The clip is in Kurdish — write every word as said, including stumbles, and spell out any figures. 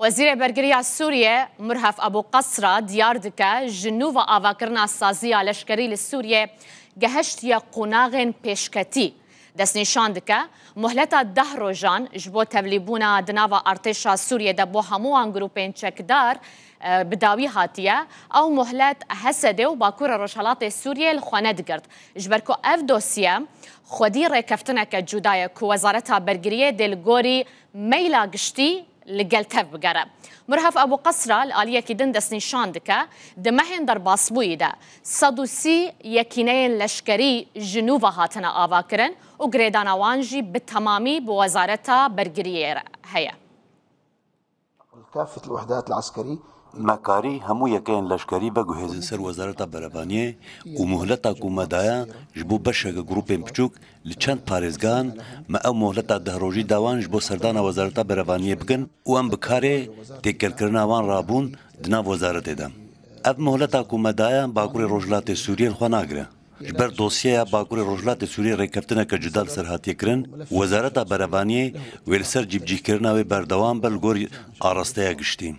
Wezîrê Bergiriya Sûriyê Mirhef Ebû Qesra diyar dike, ji nû ve avakirina saziya leşkerî li Sûriyê gehiştiye qonaxên pêşketî. Destnîşan dike, muhleta deh rojan ji bo tevlîbûna di nava artêşa Sûriyê de bo hemû wan grûpên çekdar, e, bi dawî hatiye. Ew muhlet Hesedê û Bakurê Rojhelatê Sûriyê li xwe nedigirt. Ji ber ku ev dosye xwedî rêkeftineke cuda ye ku Wezareta Bergiriyê dê li gorî meyla giştî li gel tev bigere. Mirhef Ebû Qesra li aliyekî din destnîşan dike, di mehên derbasbûyî de sed û sî yekîneyên leşkerî ji nû ve hatine avakirin û girêdana wan jî bi temamî bi Wezareta Bergiriyê re heye. كافة الوحدات العسكرية. Me karî hemû yekeyên leşkerî veguhêzin ser Wezareta Berevaniyê û muhleta ku me daye ji bo beşeke grûpên biçûk li çend parêzgehan, me ew muhleta deh rojî da wan ji bo serdana Wezareta Berevaniyê bikin û em bi karê têkelkirina wan rabûn di nav wezaretê de. Ev muhleta ku me daye Bakurê Rojhilatê Sûriyê li xwe nagire. Ji ber dosyeya Bakurê Rojhilatê Sûriyê rêkeftineke cuda li ser hatiye kirin, Wezareta Berevaniyê wê li ser cîbicîhkirina wê berdewam be li gor arasteya giştî.